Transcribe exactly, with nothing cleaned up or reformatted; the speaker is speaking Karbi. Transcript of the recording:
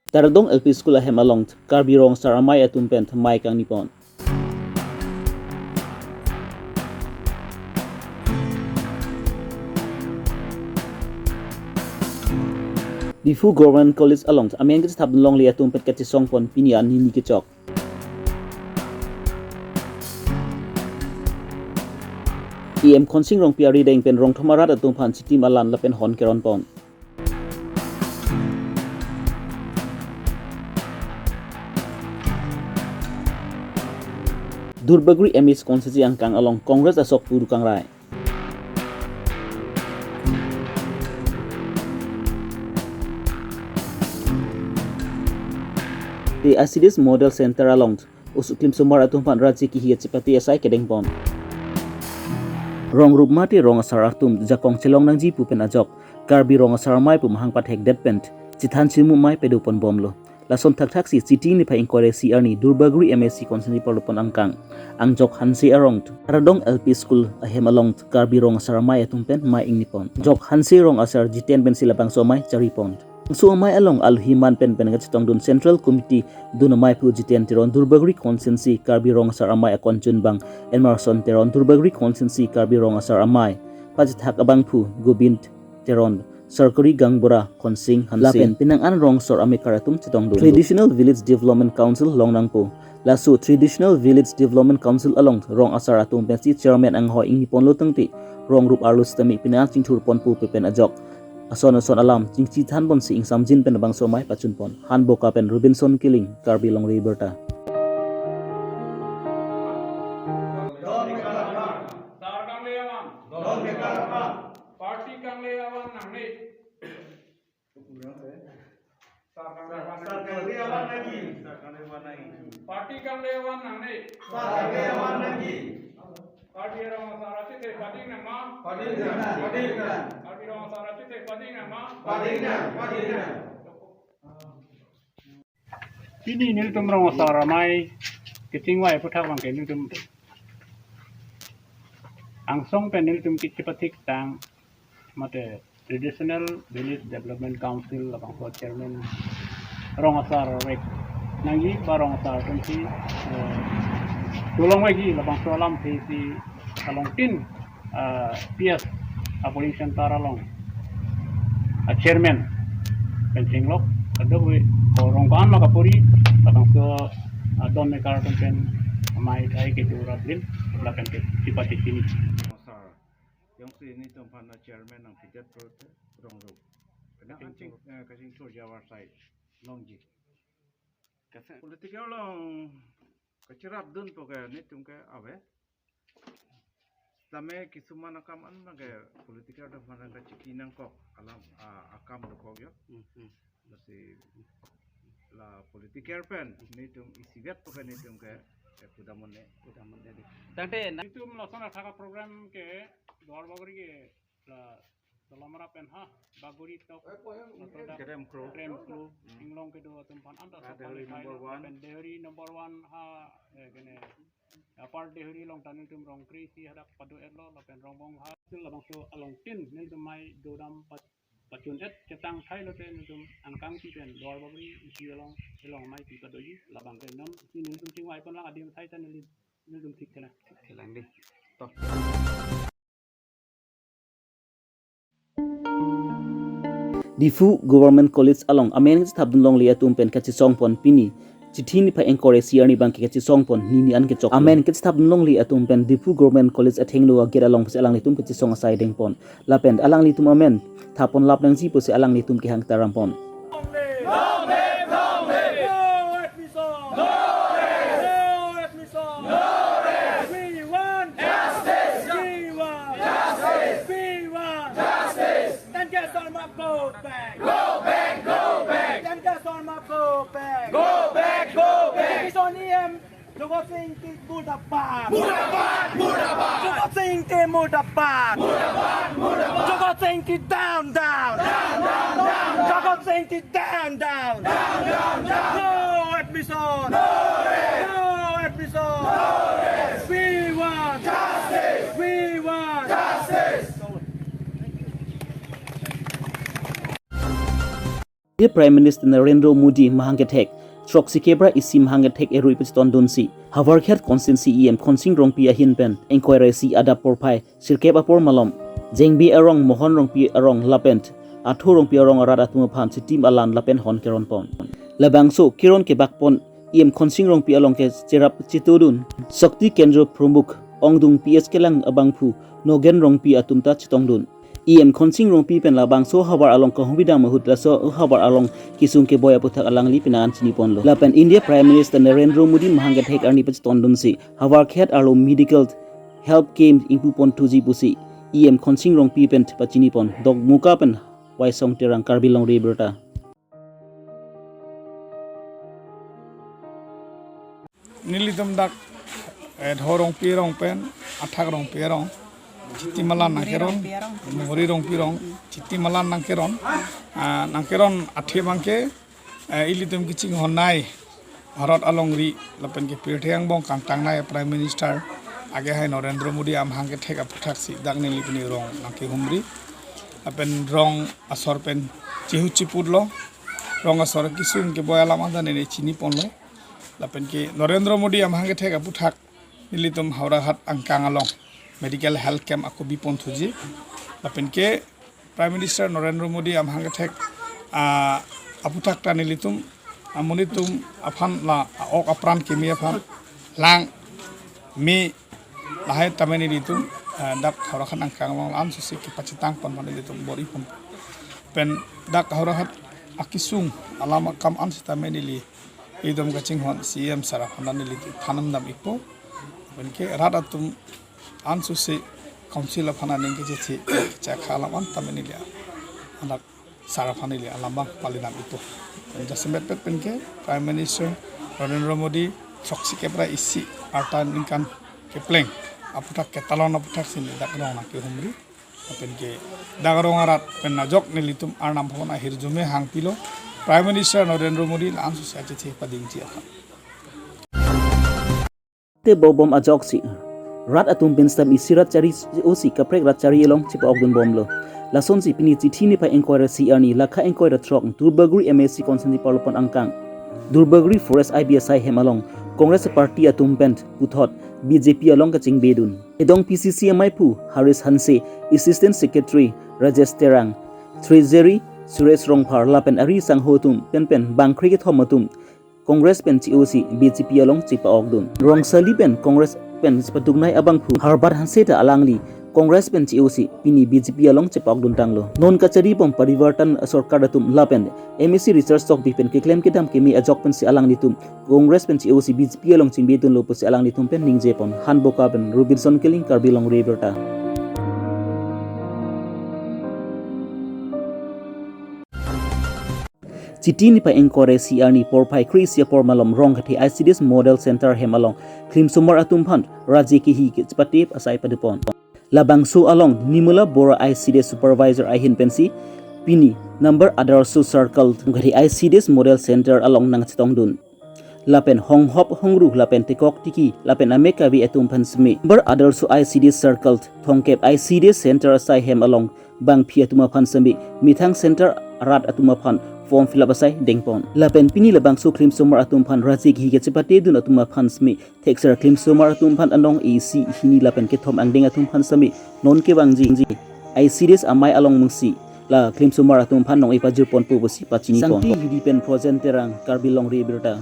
Taradong L P School ahem along Karbi Rong Asar Amei atum pen mei kangni pon. Diphu Government College along amen kachethap longle atum pen kachesong pon pini an nini kechok. E M Khonsing Rongpi arideng pen rongthom arat atum aphan chitim alan lapen hon keron pon. Duarbagori M A C constituency angkang along Congress asok puru kangrai. Te Asides Model Center along osuklim somar atum aphan raji kihi achipate asai kedeng pon. Rong rup mate rong asar atum jakong chelong nangji pu pen ajok Karbi Rong Asar Amei pu mahang pathekdet pen chethan chimu mei pedo pon bomlo. Lason thakthak si Chiti niphai ingkoi ra isi arni Duarbagori M A C constituency parlopon angkang Angjok Hanse arong Taradong L P School ahem along Karbi Rong Asar Amei atum pen mei ingni pon. Angjok Hanse rong asar Jiten pensi labangso amei chari pon. Labangso amei along alohi man pen pen kachetongdun Central Committee dun amei aphu Jiten Teron, Duarbagori constituency Karbi Rong Asar Amei akon chunbang Emerson Teron, Duarbagori constituency Karbi Rong Asar Amei pachethak abangphu Gobind Teron, Sarkari Gaonbura Khonsing Hanse lapen penang an rong asar amekar atum chetongdun. Traditional Village Development Council long nangpo. Laso Traditional Village Development Council along rong asar atum pensi chairman anghoi ingni ponlo tangte rong rup arlo sitame penang an chingthur ponpo pu pen ajok ason ason alam chingchethan ponsi ingsamjin pen labangso amei pachun pon. Hanboka pen Robinson Killing, Karbi Longri Abirta. Sar kangle awan. Party kangle awan nangne. Sar kangle awan nangne. Party kangle awan nangne. Party rong asar achithe pading nangma. Pading nang, pading nang. Party rong asar achithe pading nangma. Pading nang, pading nang. Pini nelitum rong asar amei kechingvai aphuthak abangke nelitum angsong pen nelitum kichi pathik tang mate Traditional Village Development Council labangso chairman rong asar vek nangji ba rong asar atum si, eh, dolong vekji labangso alam si along tin, eh, P S Apolling Center along, eh, chairman pen chinglok, kadokave ko rong ko-an ma kapuri, labangso, eh, don mekar atum pen amei thai kedo raplim, lapen ke chipati chini. Sar, jongsi nelitum aphan chairman nangpidet pulote rong rup. Kadang an ching, eh, kachingthur jawar sai longji. Kasa- Political along kacherapdunpo ke nelitum ke ave. Tame kisuman akam an abangke political atum aphan kachiki nangkok alam, ah, akam dokok jo. Hmm, hmm. Lasi la political pen nelitum isivet po ke nelitum ke, eh, pudamon ne. Pudamon ne. Tangte na- Nelitum lason athak aprogram ke Duarbagori ke la Dolamara pen ha, Bagori tok, Kerem kro. Kerem kro, Inglong kedo atum aphan anta Deuri number one. Pen Deuri number one ha, eh, kene, Upper Deuri along ta nelitum rong kre-isi hadak pado-etlo, lapen Rongbong ha, sil labangso along tin nelitum amei dodam pat-, pachun-et chetang thai lote nelitum angkang pi pen Duarbagori isi along, along amei pi padoji, labang ke non, si nelitum chingvai pon lang adim thai ta neli-, nelitum thik thelang. Thik thelang dei. To. Diphu Government College along amen kachethapdun longle atum pen kachesong pon pini Chiti niphai ingkoi ra isi arni abangke kachesong pon nini an kechok. Amen kachethapdun longle atum pen Diphu Government College athengno agate along pusi alanglitum kachesong asai deng pon. Lapen alanglitum amen thap pon lap nangji pusi alanglitum kehang taram pon. No admission! No admission! No rest! We want justice! We want justice! We want justice! Tanke Sharma, go back! Go back! Go back! Tanke Sharma, go back! Go back! Go back! Mission E M Jagat Singh Teti murdabad! Murdabad! Murdabad! Jagat Singh Teti murdabad! Murdabad! Murdabad! Jagat Singh Teti down, down! Down, down, down! Jagat Singh Teti down, down! Down, down, down! No admission! No rest! No admission! No rest! We want justice! We want justice! India Prime Minister Narendra Modi mahang kethek throksi kep ra isi mahang kethek erui pachetondunsi Howraghat constituency E M Khonsing Rongpi ahin pen ingkoi ra isi adap porphai sirkep apor malom Jengbe arong, Mohon Rongpi arong lapen Athu Rongpi arong arat atum aphan chitim alan lapen hon keronpon. Labangso keron kebakpon E M Khonsing Rongpi along ke cherap chetongdun Shakti Kendra Pramukh ongdung P S Kelang abangphu Nogen Rongpi atum ta chetongdun. E M Khonsing Rongpi pen labangso havar along kahumri dam ahut laso havar along kesung keboi aputhak alangli penang an chiniponlo. Lapen India Prime Minister Narendra Modi mahang kethek arni pachetondunsi Howraghat arlo medical help camp ingpuponthuji pusi E M Khonsing Rongpi pen pachinipon. Dokmoka pen Waisong Terang, Karbi Longri Abirta. Nelitum dak, eh, Dho Rongpi arong pen Athak Rongpi arong chitim alan nangkeron, Mohori Rongpi arong chitim alan nangkeron, ah, nangkeron athe abangke, eh, ilitum kachinghon nei Bharat alongri lapen ke pirthe angbong kangtangnei Prime Minister age hai Narendra Modi amahang kethek aputhaksi dak nelipini rong nangkehumri. Lapen rong asor pen chihu chiputlo. Rong asor kesung keboi alam anta neli chiniponlo. Lapen ke Narendra Modi amahang kethek aputhak nelitum Howraghat angkang along medical health camp ako biponthuji. Lapen ke Prime Minister Narendra Modi amahang kethek, ah, aputhak ta nelitum, ah, monit atum aphan la, ah, ok apran keme aphan lang me lahai tame nelitum, ah, dak Howraghat angkang along la-an susi kepachitangpon aphan nelitum bor-ipon. Pen dak Howraghat akesung alam akam an sitame neli itum kachinghon C M sir aphan neli thanam dam-ikpo. Pen ke rat atum an susi council aphan aning kechethi chakha alam an tame neli anak sir aphan neli alam abang pali dam-ikpo. Pen jasemet pet pen ke Prime Minister Narendra Modi throksi kep ra isi arta ningkan kepleng aputhak ketalon aputhaksi neli dak rong nangkehumri. Pen ke dak rong arat pen ajok nelitum Arnam Bhavan ahirjume hangpilo Prime Minister Narendra Modi la-an susi achethi padingji aphan. Te bobom ajoksi rat atum pen stam isi rat chari osi kaprek rat chari along chepa-okdunbomlo. Lasonsi pini Chithi niphai ingkoi ra isi arni lakha ingkoi ra throk Duarbagori M A C constituency parlopon angkang Duarbagori Forest I B asai hem along Congress party atum pen puthot B J P along kachingbedun. Kedong P C C amaiphu Harish Hanse, Assistant Secretary Rajesh Terang, Treasury Suresh Rongphar lapen ari sangho atum pen pen bangkre kethom atum Congress pen che-osi B J P along chepa-okdun. Rongsali pen Congress pen chepaduknei abangphu Harbad Hanse ta alangli Congress pen che-osi pini B J P along chepa-okduntanglo. Non kacharibom parivartan sorkar atum lapen M A C Richard Tokbi pen keklem kedam keme ajok pensi alanglitum Congress pen che-osi B J P along chingbedunlo pusi alanglitum pen ningjepon. Hanboka pen Robinson Killing, Karbi Longri Abirta. Chithi niphai ingkoi ra isi arni porphai kre-isi apor malom Rongkethe I C D S Model Center hem along klimsomar atum aphan raji kehi kechepate asai padopon. Labangso along Nimula Bora I C D S Supervisor ahin pensi pini number Adarsha Circle Rongkethe I C D S Model Center along nangchetongdun. Lapen honghop hongru lapen tekok tiki lapen amekave atum aphan seme number Adarsha I C D S Circle Thongkep I C D S Center asai hem along bangphi atum aphan seme methang center arat atum aphan form fill up asai dengpon. Lapen pini labangso klimsomar atum aphan raji kehi kechepatedun atum aphan seme thekser klimsomar atum aphan anong isi hini lapen kethom angdeng atum aphan seme non kevangji I C D S amei along mungsi la klimsomar atum aphan nong-e pajirponpo pusi pachinipon. Sangti Hidi pen Projen Terang, Karbi Longri Abirta.